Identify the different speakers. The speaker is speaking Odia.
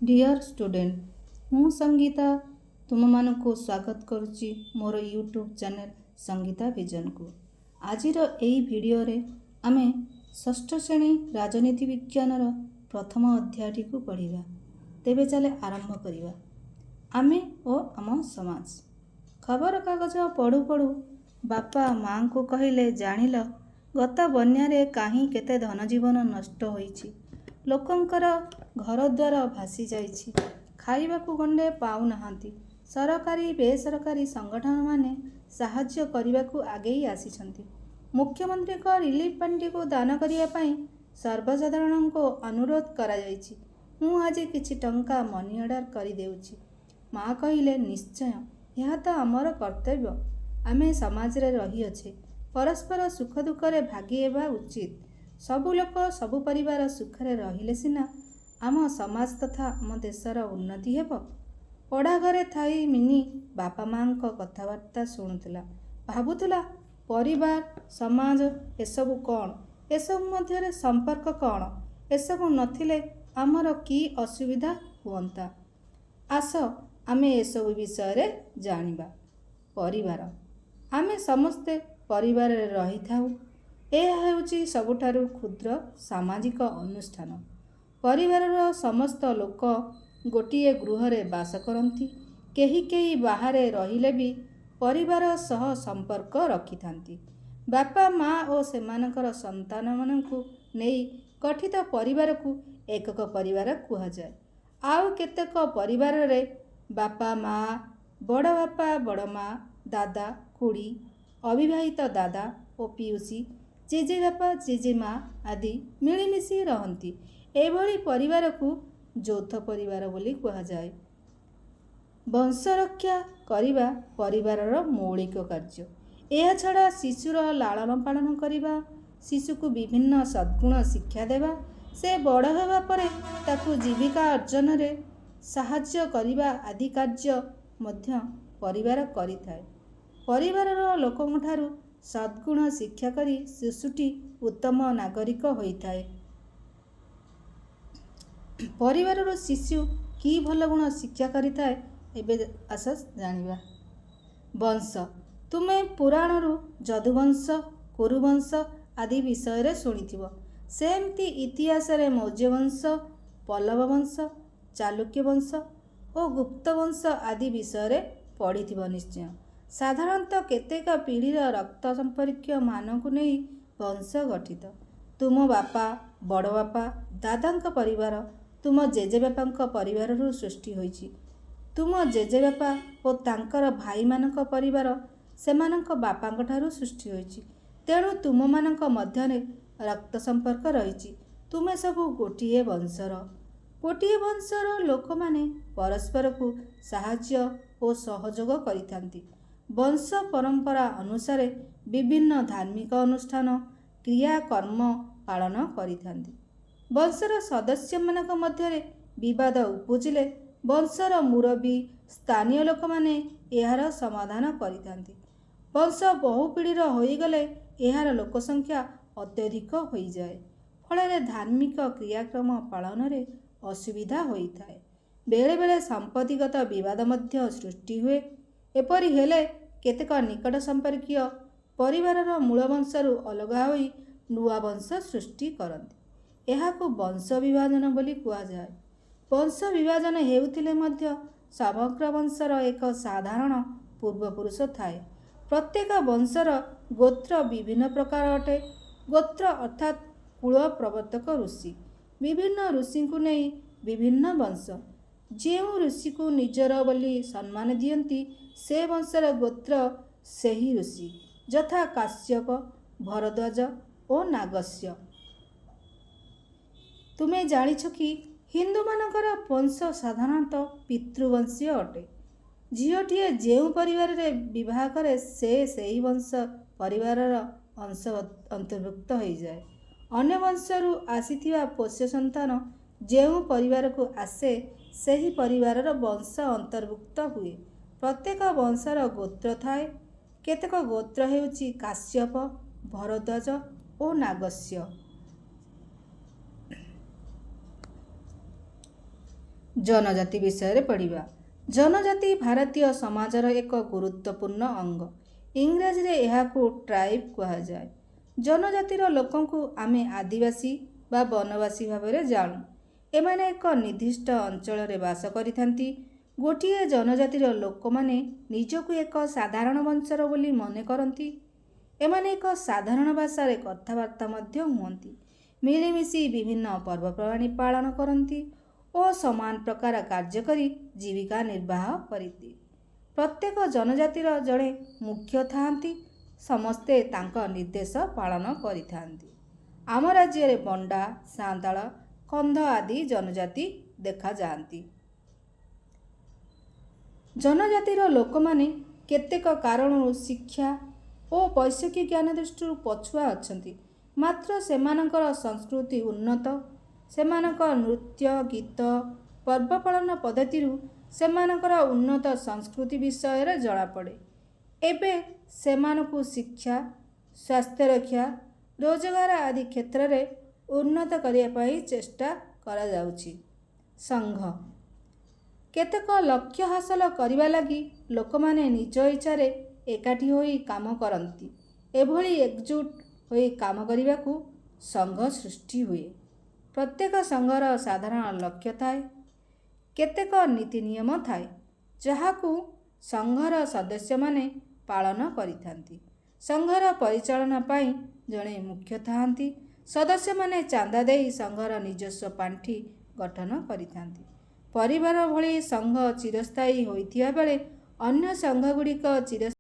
Speaker 1: ଡିଅର୍ ଷ୍ଟୁଡେଣ୍ଟ, ମୁଁ ସଙ୍ଗୀତା ତୁମମାନଙ୍କୁ ସ୍ୱାଗତ କରୁଛି ମୋର ୟୁଟ୍ୟୁବ୍ ଚ୍ୟାନେଲ୍ ସଙ୍ଗୀତା ଭିଜନକୁ। ଆଜିର ଏହି ଭିଡ଼ିଓରେ ଆମେ ଷଷ୍ଠ ଶ୍ରେଣୀ ରାଜନୀତି ବିଜ୍ଞାନର ପ୍ରଥମ ଅଧ୍ୟାୟଟିକୁ ପଢ଼ିବା। ତେବେ ଚାଲେ ଆରମ୍ଭ କରିବା। ଆମେ ଓ ଆମ ସମାଜ। ଖବରକାଗଜ ପଢ଼ୁ ପଢ଼ୁ ବାପା ମାଆଙ୍କୁ କହିଲେ, ଜାଣିଲ, ଗତ ବନ୍ୟାରେ କାହିଁ କେତେ ଧନଜୀବନ ନଷ୍ଟ ହୋଇଛି। ଲୋକଙ୍କର ଘରଦ୍ୱାର ଭାସିଯାଇଛି। ଖାଇବାକୁ ଗଣ୍ଡେ ପାଉନାହାନ୍ତି। ସରକାରୀ ବେସରକାରୀ ସଂଗଠନମାନେ ସାହାଯ୍ୟ କରିବାକୁ ଆଗେଇ ଆସିଛନ୍ତି। ମୁଖ୍ୟମନ୍ତ୍ରୀଙ୍କ ରିଲିଫ୍ ପାଣ୍ଠିକୁ ଦାନ କରିବା ପାଇଁ ସର୍ବସାଧାରଣଙ୍କୁ ଅନୁରୋଧ କରାଯାଇଛି। ମୁଁ ଆଜି କିଛି ଟଙ୍କା ମନିଅର୍ଡ଼ର କରିଦେଉଛି। ମା କହିଲେ, ନିଶ୍ଚୟ, ଏହା ତ ଆମର କର୍ତ୍ତବ୍ୟ। ଆମେ ସମାଜରେ ରହିଅଛେ, ପରସ୍ପର ସୁଖ ଦୁଃଖରେ ଭାଗୀ ହେବା ଉଚିତ। ସବୁ ଲୋକ, ସବୁ ପରିବାର ସୁଖରେ ରହିଲେ ସିନା ଆମ ସମାଜ ତଥା ଆମ ଦେଶର ଉନ୍ନତି ହେବ। ପଢ଼ାଘରେ ଥାଇ ମିନି ବାପା ମାଆଙ୍କ କଥାବାର୍ତ୍ତା ଶୁଣୁଥିଲା। ଭାବୁଥିଲା, ପରିବାର, ସମାଜ ଏସବୁ କ'ଣ? ଏସବୁ ମଧ୍ୟରେ ସମ୍ପର୍କ କ'ଣ? ଏସବୁ ନଥିଲେ ଆମର କି ଅସୁବିଧା ହୁଅନ୍ତା? ଆସ, ଆମେ ଏସବୁ ବିଷୟରେ ଜାଣିବା। ପରିବାର। ଆମେ ସମସ୍ତେ ପରିବାରରେ ରହିଥାଉ। ଏହା ହେଉଛି ସବୁଠାରୁ କ୍ଷୁଦ୍ର ସାମାଜିକ ଅନୁଷ୍ଠାନ। ପରିବାରର ସମସ୍ତ ଲୋକ ଗୋଟିଏ ଗୃହରେ ବାସ କରନ୍ତି। କେହି କେହି ବାହାରେ ରହିଲେ ବି ପରିବାର ସହ ସମ୍ପର୍କ ରଖିଥାନ୍ତି। ବାପା, ମା ଓ ସେମାନଙ୍କର ସନ୍ତାନମାନଙ୍କୁ ନେଇ ଗଠିତ ପରିବାରକୁ ଏକକ ପରିବାର କୁହାଯାଏ। ଆଉ କେତେକ ପରିବାରରେ ବାପା, ମା, ବଡ଼ ବାପା, ବଡ଼ ମା, ଦାଦା, ଖୁଡ଼ୀ, ଅବିବାହିତ ଦାଦା ଓ ପିଉସୀ, ଜେଜେବାପା, ଜେଜେମା ଆଦି ମିଳିମିଶି ରହନ୍ତି। ଏଭଳି ପରିବାରକୁ ଯୌଥ ପରିବାର ବୋଲି କୁହାଯାଏ। ବଂଶରକ୍ଷା କରିବା ପରିବାରର ମୌଳିକ କାର୍ଯ୍ୟ। ଏହାଛଡ଼ା ଶିଶୁର ଲାଳନ ପାଳନ କରିବା, ଶିଶୁକୁ ବିଭିନ୍ନ ସଦ୍ଗୁଣ ଶିକ୍ଷା ଦେବା, ସେ ବଡ଼ ହେବା ପରେ ତାକୁ ଜୀବିକା ଅର୍ଜନରେ ସାହାଯ୍ୟ କରିବା ଆଦି କାର୍ଯ୍ୟ ମଧ୍ୟ ପରିବାର କରିଥାଏ। ପରିବାରର ଲୋକଙ୍କଠାରୁ ସଦ୍ଗୁଣ ଶିକ୍ଷା କରି ଶିଶୁଟି ଉତ୍ତମ ନାଗରିକ ହୋଇଥାଏ। ପରିବାରରୁ ଶିଶୁ କି ଭଲ ଗୁଣ ଶିକ୍ଷା କରିଥାଏ, ଏବେ ଆସ ଜାଣିବା। ବଂଶ। ତୁମେ ପୁରାଣରୁ ଯଦୁବଂଶ, କୁରୁବଂଶ ଆଦି ବିଷୟରେ ଶୁଣିଥିବ। ସେମିତି ଇତିହାସରେ ମୌର୍ଯ୍ୟବଂଶ, ପଲ୍ଲବ ବଂଶ, ଚାଲୁକ୍ୟ ବଂଶ ଓ ଗୁପ୍ତ ବଂଶ ଆଦି ବିଷୟରେ ପଢ଼ିଥିବ ନିଶ୍ଚୟ। ସାଧାରଣତଃ କେତେକ ପିଢ଼ିର ରକ୍ତ ସମ୍ପର୍କୀୟମାନଙ୍କୁ ନେଇ ବଂଶ ଗଠିତ। ତୁମ ବାପା, ବଡ଼ ବାପା, ଦାଦାଙ୍କ ପରିବାର ତୁମ ଜେଜେବାପାଙ୍କ ପରିବାରରୁ ସୃଷ୍ଟି ହୋଇଛି। ତୁମ ଜେଜେବାପା ଓ ତାଙ୍କର ଭାଇମାନଙ୍କ ପରିବାର ସେମାନଙ୍କ ବାପାଙ୍କଠାରୁ ସୃଷ୍ଟି ହୋଇଛି। ତେଣୁ ତୁମମାନଙ୍କ ମଧ୍ୟରେ ରକ୍ତ ସମ୍ପର୍କ ରହିଛି। ତୁମେ ସବୁ ଗୋଟିଏ ବଂଶର। ଗୋଟିଏ ବଂଶର ଲୋକମାନେ ପରସ୍ପରକୁ ସାହାଯ୍ୟ ଓ ସହଯୋଗ କରିଥାନ୍ତି। ବଂଶ ପରମ୍ପରା ଅନୁସାରେ ବିଭିନ୍ନ ଧାର୍ମିକ ଅନୁଷ୍ଠାନ, କ୍ରିୟାକର୍ମ ପାଳନ କରିଥାନ୍ତି। ବଂଶର ସଦସ୍ୟମାନଙ୍କ ମଧ୍ୟରେ ବିବାଦ ଉପୁଜିଲେ ବଂଶର ମୁରବୀ, ସ୍ଥାନୀୟ ଲୋକମାନେ ଏହାର ସମାଧାନ କରିଥାନ୍ତି। ବଂଶ ବହୁ ପିଢ଼ିର ହୋଇଗଲେ ଏହାର ଲୋକସଂଖ୍ୟା ଅତ୍ୟଧିକ ହୋଇଯାଏ। ଫଳରେ ଧାର୍ମିକ କ୍ରିୟାକ୍ରମ ପାଳନରେ ଅସୁବିଧା ହୋଇଥାଏ। ବେଳେବେଳେ ସମ୍ପତ୍ତିଗତ ବିବାଦ ମଧ୍ୟ ସୃଷ୍ଟି ହୁଏ। ଏପରି ହେଲେ କେତେକ ନିକଟ ସମ୍ପର୍କୀୟ ପରିବାରର ମୂଳ ବଂଶରୁ ଅଲଗା ହୋଇ ନୂଆ ବଂଶ ସୃଷ୍ଟି କରନ୍ତି। ଏହାକୁ ବଂଶ ବିଭାଜନ ବୋଲି କୁହାଯାଏ। ବଂଶ ବିଭାଜନ ହେଉଥିଲେ ମଧ୍ୟ ସମଗ୍ର ବଂଶର ଏକ ସାଧାରଣ ପୂର୍ବପୁରୁଷ ଥାଏ। ପ୍ରତ୍ୟେକ ବଂଶର ଗୋତ୍ର ବିଭିନ୍ନ ପ୍ରକାର ଅଟେ। ଗୋତ୍ର ଅର୍ଥାତ୍ କୁଳ ପ୍ରବର୍ତ୍ତକ ଋଷି। ବିଭିନ୍ନ ଋଷିଙ୍କୁ ନେଇ ବିଭିନ୍ନ ବଂଶ। ଯେଉଁ ଋଷିକୁ ନିଜର ବୋଲି ସମ୍ମାନ ଦିଅନ୍ତି, ସେ ବଂଶର ଗୋତ୍ର ସେହି ଋଷି, ଯଥା କାଶ୍ୟପ, ଭରଦ୍ୱାଜ ଓ ନାଗସ୍ୟ। ତୁମେ ଜାଣିଛ କି ହିନ୍ଦୁମାନଙ୍କର ବଂଶ ସାଧାରଣତଃ ପିତୃବଂଶୀୟ ଅଟେ। ଝିଅଟିଏ ଯେଉଁ ପରିବାରରେ ବିବାହ କରେ, ସେ ସେହି ବଂଶ ପରିବାରର ଅଂଶ ଅନ୍ତର୍ଭୁକ୍ତ ହୋଇଯାଏ। ଅନ୍ୟ ବଂଶରୁ ଆସିଥିବା ପୋଷ୍ୟ ସନ୍ତାନ ଯେଉଁ ପରିବାରକୁ ଆସେ, ସେହି ପରିବାରର ବଂଶ ଅନ୍ତର୍ଭୁକ୍ତ ହୁଏ। ପ୍ରତ୍ୟେକ ବଂଶର ଗୋତ୍ର ଥାଏ। କେତେକ ଗୋତ୍ର ହେଉଛି କାଶ୍ୟପ, ଭରଦ୍ୱାଜ ଓ ନାଗସ୍ୟ। ଜନଜାତି ବିଷୟରେ ପଢ଼ିବା। ଜନଜାତି ଭାରତୀୟ ସମାଜର ଏକ ଗୁରୁତ୍ୱପୂର୍ଣ୍ଣ ଅଙ୍ଗ। ଇଂରାଜୀରେ ଏହାକୁ ଟ୍ରାଇବ୍ କୁହାଯାଏ। ଜନଜାତିର ଲୋକଙ୍କୁ ଆମେ ଆଦିବାସୀ ବା ବନବାସୀ ଭାବରେ ଜାଣୁ। ଏମାନେ ଏକ ନିର୍ଦ୍ଦିଷ୍ଟ ଅଞ୍ଚଳରେ ବାସ କରିଥାନ୍ତି। ଗୋଟିଏ ଜନଜାତିର ଲୋକମାନେ ନିଜକୁ ଏକ ସାଧାରଣ ବଂଶର ବୋଲି ମନେ କରନ୍ତି। ଏମାନେ ଏକ ସାଧାରଣ ଭାଷାରେ କଥାବାର୍ତ୍ତା ମଧ୍ୟ ହୁଅନ୍ତି। ମିଳିମିଶି ବିଭିନ୍ନ ପର୍ବପର୍ବାଣି ପାଳନ କରନ୍ତି ଓ ସମାନ ପ୍ରକାର କାର୍ଯ୍ୟ କରି ଜୀବିକା ନିର୍ବାହ କରନ୍ତି। ପ୍ରତ୍ୟେକ ଜନଜାତିର ଜଣେ ମୁଖ୍ୟ ଥାଆନ୍ତି। ସମସ୍ତେ ତାଙ୍କ ନିର୍ଦ୍ଦେଶ ପାଳନ କରିଥାନ୍ତି। ଆମ ରାଜ୍ୟରେ ବଣ୍ଡା, ସାନ୍ତାଳ, କନ୍ଧ ଆଦି ଜନଜାତି ଦେଖାଯାଆନ୍ତି। ଜନଜାତିର ଲୋକମାନେ କେତେକ କାରଣରୁ ଶିକ୍ଷା ଓ ବୈଷୟିକ ଜ୍ଞାନ ଦୃଷ୍ଟିରୁ ପଛୁଆ ଅଛନ୍ତି। ମାତ୍ର ସେମାନଙ୍କର ସଂସ୍କୃତି ଉନ୍ନତ। ସେମାନଙ୍କ ନୃତ୍ୟ, ଗୀତ, ପର୍ବ ପାଳନ ପଦ୍ଧତିରୁ ସେମାନଙ୍କର ଉନ୍ନତ ସଂସ୍କୃତି ବିଷୟରେ ଜଣାପଡ଼େ। ଏବେ ସେମାନଙ୍କୁ ଶିକ୍ଷା, ସ୍ୱାସ୍ଥ୍ୟରକ୍ଷା, ରୋଜଗାର ଆଦି କ୍ଷେତ୍ରରେ ଉନ୍ନତ କରିବା ପାଇଁ ଚେଷ୍ଟା କରାଯାଉଛି। ସଂଘ। କେତେକ ଲକ୍ଷ୍ୟ ହାସଲ କରିବା ଲାଗି ଲୋକମାନେ ନିଜ ଇଚ୍ଛାରେ ଏକାଠି ହୋଇ କାମ କରନ୍ତି। ଏଭଳି ଏକଜୁଟ ହୋଇ କାମ କରିବାକୁ ସଂଘ ସୃଷ୍ଟି ହୁଏ। ପ୍ରତ୍ୟେକ ସଂଘର ସାଧାରଣ ଲକ୍ଷ୍ୟ ଥାଏ। କେତେକ ନୀତି ନିୟମ ଥାଏ, ଯାହାକୁ ସଂଘର ସଦସ୍ୟମାନେ ପାଳନ କରିଥାନ୍ତି। ସଂଘର ପରିଚାଳନା ପାଇଁ ଜଣେ ମୁଖ୍ୟ ଥାଆନ୍ତି। ସଦସ୍ୟମାନେ ଚାନ୍ଦା ଦେଇ ସଂଘର ନିଜସ୍ୱ ପାଣ୍ଠି ଗଠନ କରିଥାନ୍ତି। ପରିବାର ଭଳି ସଂଘ ଚିରସ୍ଥାୟୀ ହୋଇଥିବା ବେଳେ ଅନ୍ୟ ସଂଘଗୁଡ଼ିକ ଚିର